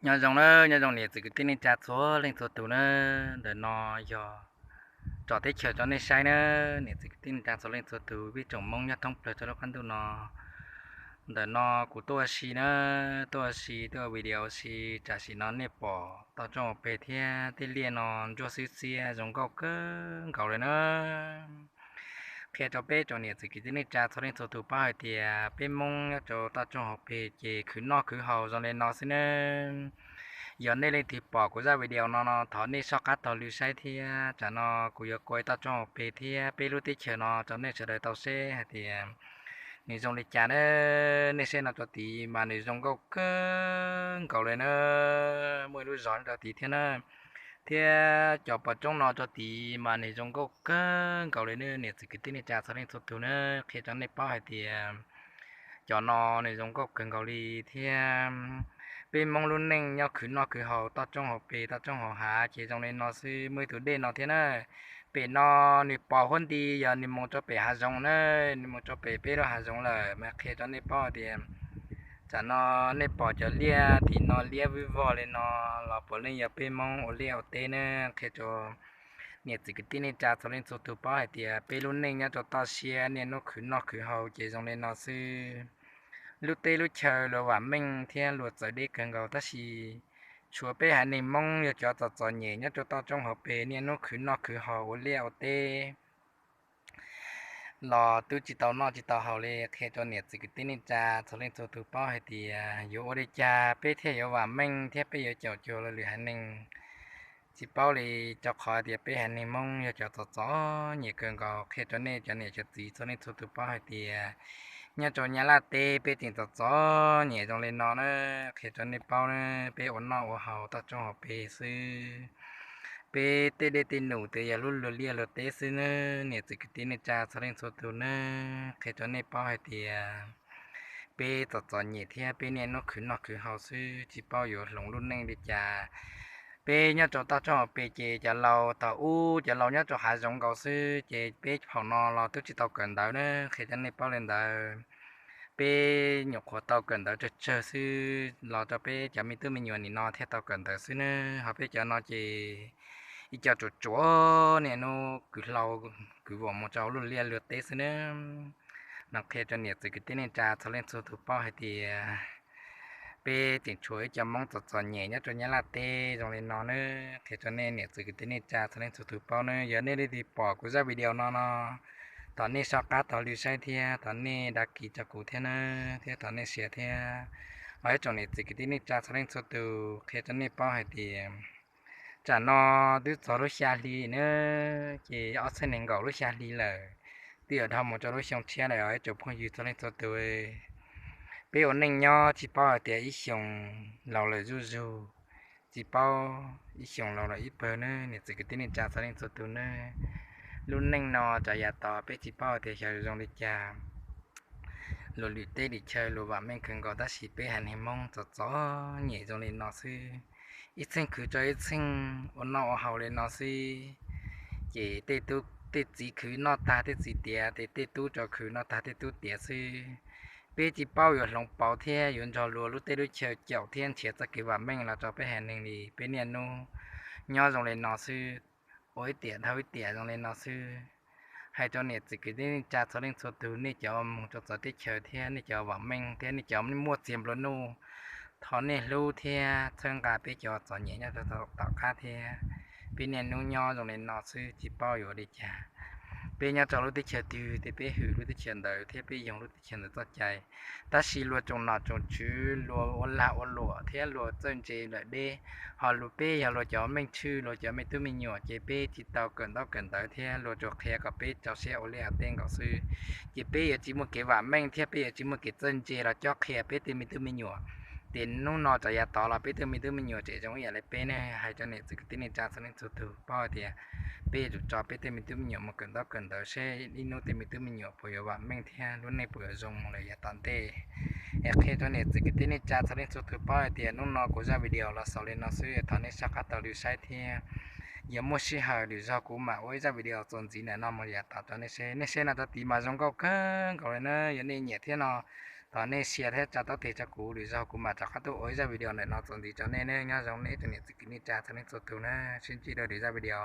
Nyob zoo na, nyob zoo niam txiv kwv tij neej tsa txhua leej txhua tus na. Ntawm no yog tso teb chaws rau nej saib na, niam txiv kwv tij neej tsa txhua leej txhua tus, peb tsoom Hmoob nyob thoob plaws rau lub qab ntuj no. Ntawm no kuv tuaj ua si na, tuaj ua si, tuaj ua video ua si, tam sim no nej pom toj roob hauv pes thiab tej liaj no ntsuab xwb xiab zoo nkauj kawg nkaus li na. Qhia rau peb tsoom niam txiv kwv tij neej tsa txhua leej txhua tus paub hais tias peb Hmoob nyob rau toj roob hauv pes ces khwv noj khwv haus zoo li no xwb nawb. Yog nej leej twg pom kuv zaj video no no thov nej soj qab taug lw saib thiab. Tsam no kuv yuav kuaj toj roob hauv pes thiab peb lub teb chaws no rau nej sawv daws tau saib hais tias nws zoo li cas na. Nej saib no rau tid mas nws zoo nkauj kawg nkaus li na. Muaj ib lub zos rau tid thiab na, thiab cov pov roob no rau tid mas nws zoo nkauj kawg nkaus li na. Niam txiv kwv tij neej tsa txhua leej txhua tus na, qhia rau nej paub hais tias cov no nws zoo nkauj kawg nkaus li thiab. Peb Hmoob lub neej nyob khwv noj khwv haus toj roob hauv pes toj roob hauv hav ces zoo li no xwb. Muaj ib tug dej no thiab na, pem no nws pos huab nti, yog nws mus rau pem hav zoov na, nws mus rau pem peb lub hav zoov lawm mas qhia rau nej paub tias tsam no nej pom cov liaj tim no liab vwj vog li no los puav leej yog peb Hmoob ua liaj ua teb na. Qhia rau niam txiv kwv tij neej tsa txhua leej txhua tus paub hais tias peb lub neej nyob rau toj siab niaj hnub khwv noj khwv haus ces zoo li no xwb. Lub teb lub chaw luag vam meej thiab luag txawv deb kawg nkaus tab sis tshuav peb haiv neeg Hmoob yog cov txom txom nyem nyob rau toj roob hauv pes niaj hnub khwv noj khwv haus ua liaj ua teb los twb tsis tau noj tsis tau haus li. Qhia rau niam txiv kwv tij neej tsa txhua leej txhua tus paub hais tias yuav ua li cas peb thiaj yuav vam meej thiab peb yuav caum cuag lwm haiv neeg. Tsis paub li, rau qhov tias peb haiv neeg Hmoob yog cov txom txom nyem kawg nkaus. Qhia rau nej cov niam cov txiv txhua leej txhua tus paub hais tias nyob rau Nyab Laj teb peb tseem txom txom nyem zoo li no na. Qhia rau nej paub na, peb ua noj ua haus toj roob hauv pes xwb. Peb tej dej tej num ces yog lub luag liaj luag teb xwb na. Niam txiv kwv tij neej tsa txhua leej txhua tus na, qhia rau nej paub hais tias peb txom txom nyem thiab peb niaj hnub khwv noj khwv haus xwb, tsis paub yuav hloov lub neej li cas. Peb nyob rau toj roob hauv pes ces cov laus thaum ub cov laus nyob rau hav zoov nkaus xwb ces peb phaum no los twb tsis tau kawm ntawv na. Qhia rau nej paub li ntawd, peb nyuam qhuav tau kawm ntawv tsawg tsawg xwb los rau peb cov me tub me nyuam nim no thiaj tau kawm ntawv xwb na. Ho peb cov no ces ib co tsuam tsuam niaj hnub kwv hlau kwv vos mus rau lub liaj luag teb xwb na. No qhia rau niam txiv kwv tij neej tsa txhua leej txhua tus paub hais tias peb tseem tshuav ib co Hmoob txom txom nyem nyob rau Nyab Laj teb zoo li no na. Qhia rau nej niam txiv kwv tij neej tsa txhua leej txhua tus paub na. Yog nej leej twg pom kuv zaj video no no, thov nej soj qab taug lw saib thiab thov nej đăng ký rau kuv thiab na, thiab thov nej share thiab. Ho ib tsoom niam txiv kwv tij neej tsa txhua leej txhua tus, qhia rau nej paub hais tias tsam no twb txog lub xya hli na, ces ob txhiab nees nkaum lub xya hli lawm, twb yuav dhau mus rau lub xyoo tshiab lawm os ib tsoom phooj ywg txhua leej txhua tus. Peb ua neej nyob tsis paub hais tias ib xyoos laus lawm zuj zus, tsis paub ib xyoos laus lawm ib pawg na, niam txiv kwv tij neej tsa txhua leej txhua tus na. Lub neej no tsav yav tod peb tsis paub hais tias xyov zoo li cas. Luag lwm teb lwm chaw luag vam meej kawg nkaus tab sis peb haiv neeg Hmoob txom txom nyem zoo li no xwb. Ib txheej khwv rau ib txheej, ua noj ua haus li no xwb. Ces tej tub tej txiv khwv noj tag tej txiv tiav, ces tej tub tso khwv noj tag tej tub tiav xwb. Peb tsis paub yuav hloov pauv thiab yuav nrog luag lub teb lub chaw caum thiab nrhiav txoj kev vam meej los rau peb haiv neeg li. Peb niaj hnub nyob zoo li no xwb, ua ib tiam dhau ib tiam zoo li no xwb. Hais rau niam txiv kwv tij neej tsa txhua leej txhua tus, nej cov mus rau txawv teb chaws thiab nej cov vam meej thiab nej cov muaj txiag nplua nuj, thov nej hlub thiab txhawb nqa peb cov txom nyem nyob rau tom qab thiab. Peb niaj hnub nyob zoo li no xwb tsis paub yuav ua li cas. Peb nyob rau lub teb chaws twg ces peb hwm lub teb chaws ntawd thiab peb yoog lub teb chaws ntawd txoj cai. Tab sis luag tsoom nom tsoom tswv luag ua lag ua luam thiab luag txawj ntse lawm deb, ho luag peb yog luag cov meej tshwj luag cov me tub me nyuam ces peb tsis tau kawm ntaub kawm ntawv thiab luag tsuas qhia kom peb rau siab ua liaj ua teb nkaus xwb. Ces peb yuav tsis muaj kev vam meej thiab peb yuav tsis muaj kev txawj ntse los cob qhia peb tej me tub me nyuam. Ces hnub no tsav yav tod los peb tej me tub me nyuam tseem zoo ib yam li peb ne. Hais rau niam txiv kwv tij neej tsa txhua leej txhua tus paub hais tias peb yuav tsum tso peb tej me tub me nyuam mus kawm ntaub kawm ntawv seb ib hnub tej me tub me nyuam puas yuav vam meej thiab lub neej puas yuav zoo mus lawm yav tom ntej. Es qhia rau niam txiv kwv tij neej tsa txhua leej txhua tus paub hais tias hnub no kuv zaj video los xaus li no xwb, thov nej soj qab taug lw saib thiab. Yog muaj sij hawm lwm zaug kuv mam ua ib zaj video txuas ntxiv ntawm no mus yav tom rau nej saib. Nej saib no rau tid mas zoo nkauj kawg nkaus li na. Yog nej nyiam thiab no, Thov nej share thiab tsa taub tes rau kuv, lwm zaug kuv mam rov qab tuaj ua ib zaj video ntawm no txuas ntxiv rau nej ne. Nyob zoo nej ib tsoom niam txiv kwv tij neej tsa txhua leej txhua tus na, sib ntsib dua lwm zaj video.